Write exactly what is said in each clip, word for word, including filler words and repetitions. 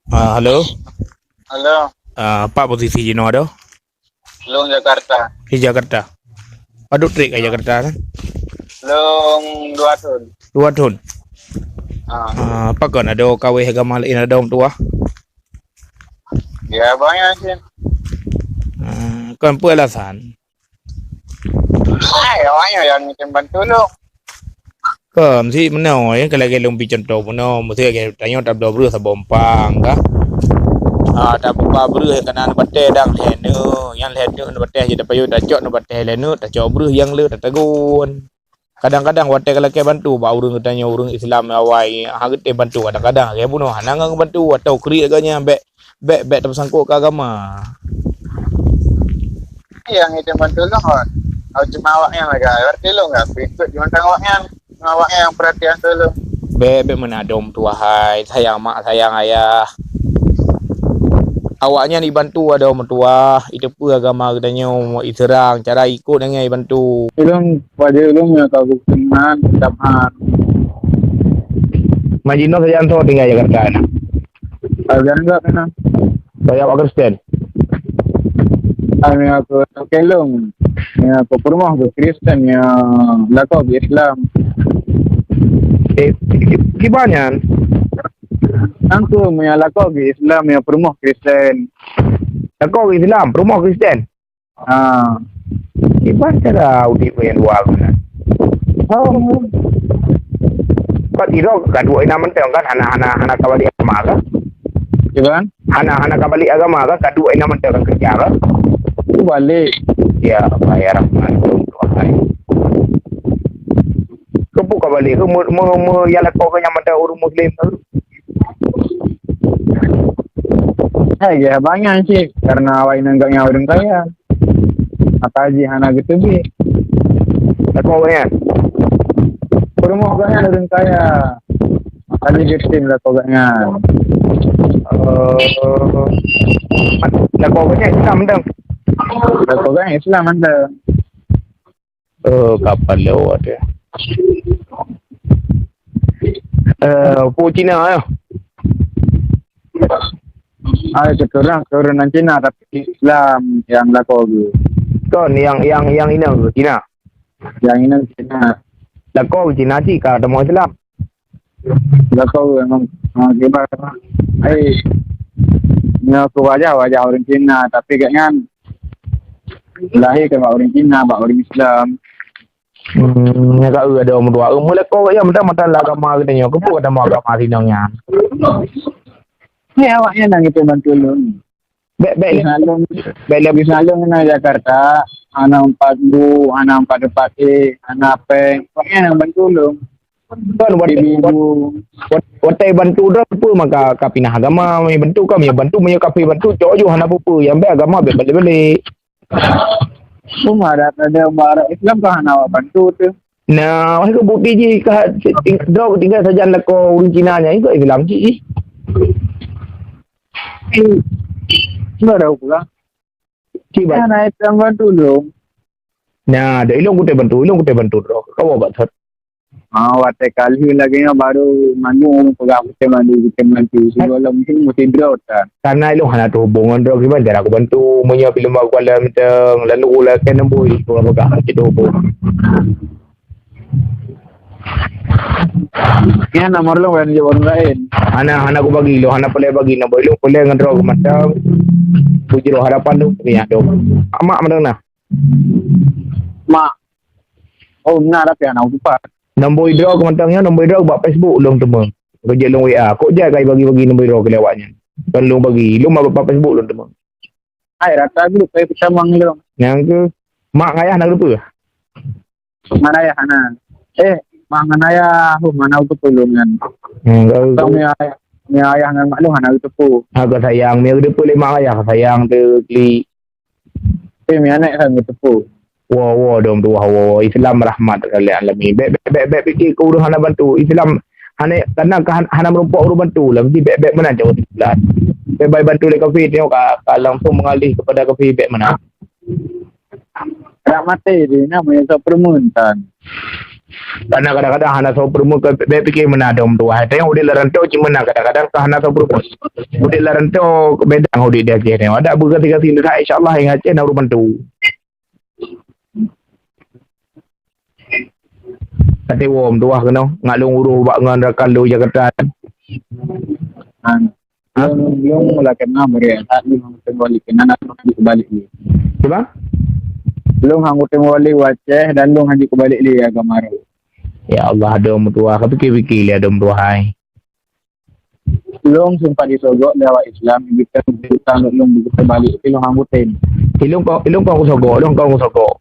Ah, halo. Halo. Ah, pat posisi jinoe tu? Lôn Jakarta. Di Jakarta. Padub trép ka Jakarta kan? Lôn dua thôn. Dua thôn. Ah. Ah, pakon adoe kawé agama laén adoe meutuwah? Ya, banyak sih. Ah, kon peue alasan? Hai, awaknyan nyang meutem bantu lôn. Kon si meunoe, ya, kalau lagèe lôn bri cuntoh meunoe, meusti lagèe tanyoe tabloe breueh saboh umpang, ka. Ah, tabuka breueh nyang kana neubatèe dang lhèe neuk, nyang lhèe neuk neubatèe jeuet tapayoh tacok neubatèe lhèe neuk, tacok breueh nyang le tatagun. Kadang-kadang watèe ka lakèe bantu bak ureueng geutanyoe, ureueng Islam awai, ha geutem bantu, kadang-kadang lagèe bunoe hana ngon bantu atau kriet lagèe nyan, bèk, bèk, bèk tapeusangkot keu agama. Nyang itu bantu lôn, oh, cuma awaknyan lagèe, berarti lôn enggak ikut jimantang awaknyan, cuma awaknyan yang perhatian tu lôn. Bèk, bèk meunan adoe meutuwah hai, sayang mak, sayang ayah. Awaknyan ibantu adoe meutuwah, iteupeue agama geutanyoe, iseurang, cara ikot nyan ibantu. Ulôn, wajah ulôn nyang ka geukeunang kitab han. Majinoe sajan soe tinggai Jakarta na? Sajan enggak kena. Saya awak Kristen. Kami aku kelong. Ya, aku peurumoh ke Kristen, ya, lakoe ke Islam. Eh, ki-, ki-, kiban nyan? Angku meunyo lakoe geuh Islam, meunyo peurumoh Kristen. Lakoe geuh Islam, peurumoh Kristen? Ha. Kiban cara udép nyang dua guna? Oh. Kan sidroe ka duek inan mantong kan, hana, hana, hana ka balik agama kan? Kiban? Hana, hana ka balik agama kan, ka duek inan mantong kan, keureuja kan? Balik. Ya Allah, ya Rahman, Tuhan. Keupeue ka balik? Keu me-, me-, me-, nyang lakoe geuh nyan mantong ureueng Muslim tu? Hai, ya, banyak sih, karena awak inong gak nyawa ureueng kaya. Maka jih hana geuteubiet. Lakoe geuh nyan? Peurumoh geuh nyan ureueng kaya. Maka jih geutem lakoe geuh nyan. Eh, lakoe geuh nyan Islam dong? Lakoe geuh nyan Islam dong. Oh, kapal lewat ya. Eh, pu Cina ya. Hai, keturunan, keturunan Cina, tapi Islam nyang lakoe geuh. Kon nyang, nyang, nyang inong Cina? Nyang inong Cina. Lakoe Cina cit ka tamong Islam. Lakoe memang, memang kiban. Hai, nyoe keu wajah, wajah ureueng Cina, tapi gobnyan lahé keu bak ureueng Cina, bak ureueng Islam. Hmm, nyang ka eu ada ureueng dua. Meulakoe gobnyan meutan-meutan lam agama geutanyoe. Keupeue gata meu agama sinong nyan? Ni awaknyan nyang geutem bantu lôn. Bèk, bèk, bèk lôn, bèk lôn. Di sana na Jakarta, hana empat bu, hana empat, empat e, hana pèng. Awaknyan nyang bantu lôn. Kon watèe, ibu-ibu. Wat-, watèe bantu droe peue maka ka pinah agama, meunyo bantu ka, meunyo bantu, meunyo kafé bantu, cok ju hana peue-peue, nyang bèk agama bèk balek-balek. Cuma ada, ada umat Islam ka hana awak bantu tu. Nah, wahai bukti jih ka ting-, droe tinggai sajan lakoe ureueng Cina nyan, ikôt Islam cit jih. Enggak ada pulang. Cik, ba- Nah, naik tambah dulu. Nah, dah ilong kutai bantu, ilong kutai bantu droe. Kau buat thot. Ah, watèe ka lheueh lagèe nyan baru mandum ureueng peugah kutai bantu, kutai bantu. Sebelum mungkin mesti droe ta. Karena ilong hana teuhubung ngon droe, kiban cara aku bantu. Meunyo film aku alam teng, lalu ulah kena boy, aku peugah mesti teuhubung. Nyan nomor lôn, bukan nomor laén. Hana, hana kubagi lôn, hana peureulèe bagi nomor lôn, peureulèe ngon droe keu mantong. Bujroh harapan lôn, nyan tu. Mak mantong na? Mak. Oh, na, tapi hana kutupat. Nomor droe keu mantong nyan, nomor droe bak Facebook lôn teumé. Keu jeuet lôn W A. Kok jai kai bagi-bagi nomor droe keu lé awaknyan. Kon lôn bagi, lôn bak, bak Facebook lôn teumé. Hai, rata grup, eh, peutamong lôn. Nyang keu mak ngon ayah na geuteupeue? Mak ngon ayah hana. Eh, mak ngon ayah, oh, hana geuteupeue lôn nyan. Hmm, kalau Atau mi ayah, mi ayah ngon mak lôn hana geuteupeue. Ha, ka sayang, mi geuteupeue lé mak ayah, ka sayang teu klik. Eh, mi aneuk kan geuteupeue. Wo, wo, dong tuha, wo, wo. Islam rahmat lil alamin. Bèk, bèk, bèk, bèk pikir keu ureueng hana bantu. Islam hana, karena ka han-, hana meurumpok ureueng bantu lah. Mesti bèk, bèk meunan cara Islam. Bèk bai bantu lé kafé, tengok ka, ka langsung mengalih kepada kafé, bèk meunan. Rak maté di na meunyo sok peureumeun tan. Karena kadang-kadang hana soe peurumoh, ka bèk pikir meunan dong tuha. Teuh udép lam rantau cit meunan, kadang-kadang ka hana soe peurumoh. Udép lam rantau beda ngon udép di Aceh nyoe. Adak beugaséh-gaséh nyoe, insya Allah, ingat Aceh na ureueng bantu. Até wom tuha keunoe, ngat lôn uroh bak ngon rakan lôn Jakarta. Hah? Lôn, lôn mula keunan bri, that lôn hana teurimong balik keunan, lôn hana jeuet keubalek lé. Cuba? Lôn hana teurimong balik u Aceh dan lôn hana jeuet keubalek lé agama lôn. Ya Allah, adoe meutuha, ka pikir-pikir lé adoe meutuha, hai. Lôn sempat disogok lé awak Islam, di bidang lôn beutôi balik, tapi lôn hana tem. Ilôn kon, ilôn kon kusogok, ilôn kon kusogok.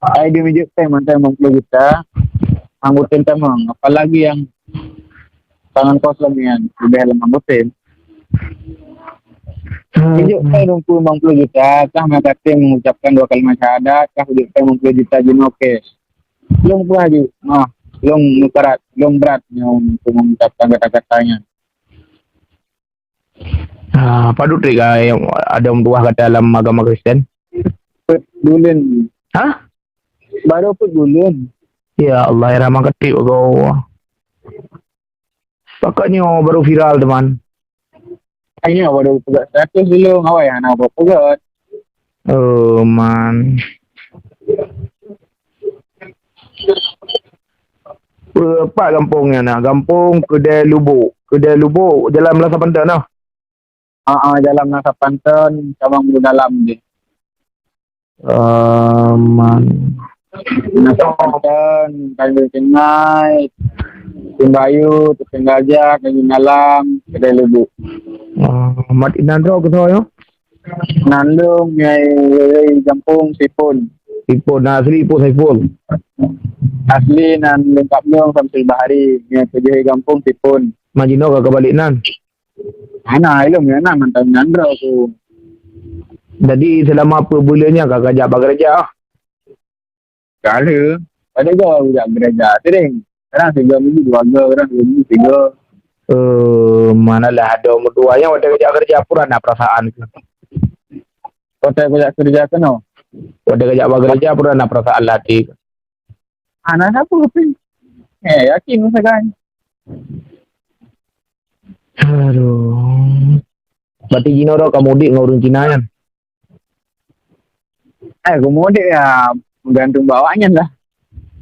Ai di mijek teng mantong limong ploh juta, hana tem tamong, apalagi nyang tangan kosong nyan, leubeh lam hana tem. Mijek teng limong ploh juta, kah meukatem mengucapkan dua kalimat syahadat, kah mijek teng limong ploh juta jinoe cash. Lôn peugah ju, ah, lôn meukarat, lôn brat nyoe untuk mengucapkan kata-kata nyan. Ah, padub trép ka adoe meutuha gata lam agama Kristen? Peuet buleuen. Hah? Baru peuet buleuen. Ya Allah, ya Rahman, ka trép goe. Pakon nyoe baru viral teuma. Ai nyoe baru peugah status dulu, awai hana peugah. Oh, man. Peue, pat gampông nyan na? Gampông Keudè Lubok. Keudè Lubok, jalan Meunasah Panton noh. Ha ah, jalan Meunasah Panton, cabang Buludalam deh. Oh, man. Meunasah Panton, Tanjong Cengai, Simbayu, Teupeung Gajah, Tanjong Dalam, Keudè Lubok. Oh, mat inan droe keunoe nyoe? Nan lôn nyang gampông Sipon. Sipon, na asli Ipon Saiful? Asli nan lengkap lôn Samsul Bahari, nyang keujeuet gampông Sipon. Majinoe ka, ka balek nan? Hana, ilôn nyang na mantong nyan droe tu. Jadi, selama peuet buleuen nyan ka, ka jak bak gereja? Ka lheueh. Padahai goe jak gereja sering. Kadang tiga minggu dua go, kadang dua minggu tiga. Eh, manalah adoe meutuha nyang watèe jak gereja pura na perasaan. Watèe jak gereja keunoe. Watèe jak bak gereja pura na perasaan lam até. Hana sapeue pih. Eh, yakin masa kan. Aduh. Berarti jinoe droe ka mudik ngon ureueng Cina nyan? Eh, keumudian ya, meugantung bak awaknyan lah.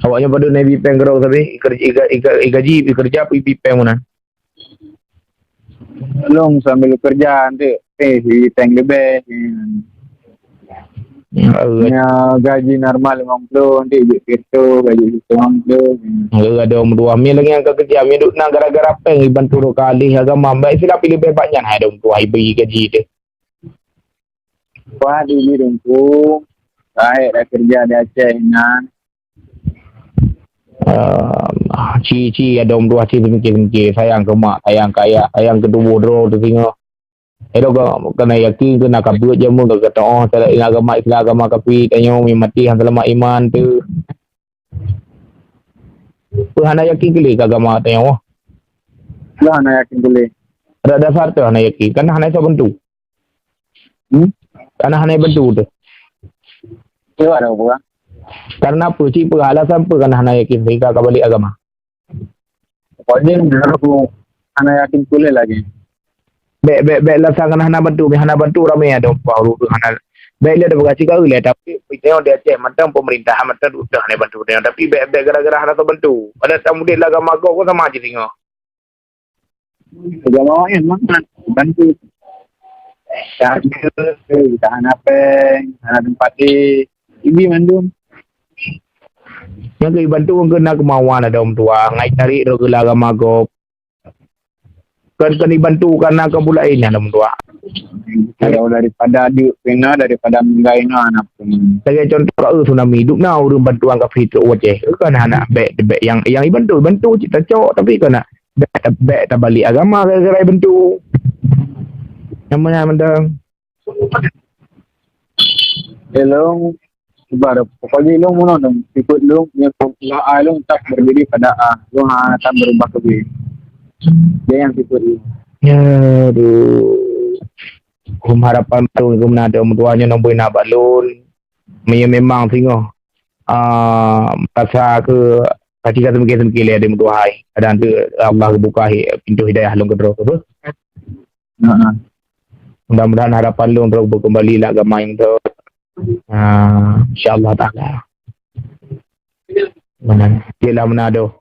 Awaknyan padub na ibi péng keudroe sabe, iker-, iga-, iga-, igaji, ikeureuja, ibi péng meunan. Lôn sambil keureuja, anteuk, eh, ibi péng leubeh. Ya, eh. Ya, gaji normal limong ploh, anteuk, jeuet kripto, gaji limong ploh. Eh, adoe meutuha, mi lagèe nyang ka keureuja, mi duek na gara-gara péng ibantu droe ka alih agama, bèk silap leubeh bak nyan, hai adoe meutuha, ibi gaji teuh. Wah, di Teungku, rayeuk dak keureuja di Aceh inan. Ah, ci, ci, adoe meutuha ci, seumiké-seumiké. Sayang keu mak, sayang keu ayah, sayang keu tuboh droe teuh singoh. Éh, droe ka, kana yakin keu na ka beuet jameun ka geuteu'oh, agama Islam, agama kafé, tanyoe mi maté han seulamat iman teuh. Peue hana yakin keu lé keu agama tanyoe? Peue hana yakin keu lé? Adak dasar teuh hana yakin, kan hana isoe bantu. Hmm? Karena hana bantu teuh. Siapa dah buka? Karena peue? Cit peue alasan peue karena hana yakin sehingga ka balek agama? Pokoknya menurutku hana yakin pulih lagi. Bèk, bèk, bèk alasan karena hana bantu, hana bantu ramé ada upah ureueng hana. Bèk lé ada bagasi kau lé, tapi tengok di Aceh mantong pemerintah mantong udah hana bantu, tapi bèk, bèk gara-gara hana bantu. Ada tamu di agama kau, kau sama aja singoh. Agama laén mangat bantu. Ka ada, ka hana péng, hana teumpat deh. Ibi mandum. Nyang keu ibantu keu na keumawan ada ureueng tuha, ngai tarék droe keu agama gob. Kon, kon ibantu kana keu buleuen ada ureueng tuha. Kalau daripada duek pih na, daripada meugai na, na pun. Lagèe contoh ka, eh, tsunami, dum na ureueng bantuan kafé trok u Aceh. Kon hana bèk, bèk nyang, nyang ibantu, ibantu cit tacok, tapi kon na bèk, bèk tabalek agama gara-gara ibantu. Nyang meunan mantong. Hello. Sebab pokoknya ilong meunan dong. Sikut ilong, nyang pula ilong tak berdiri pada A. Ilong ha, tak berubah ke B. Dia yang sikut ilong. Ya, aduh. Harapan baru ke mana ada orang tua nyoe nombor nak balon. Meunyoe memang singoh ah, merasa ke hati ka seumike-seumike lé di meutuhai. Kadang tu Allah geubuka hi-, pintoe hidayah lôn keudroe tu. Heeh. Mudah-mudahan harapan lôn terus berkembali lah gamai tu. Ah, insya-Allah taala. Mana? Cik lah Manado.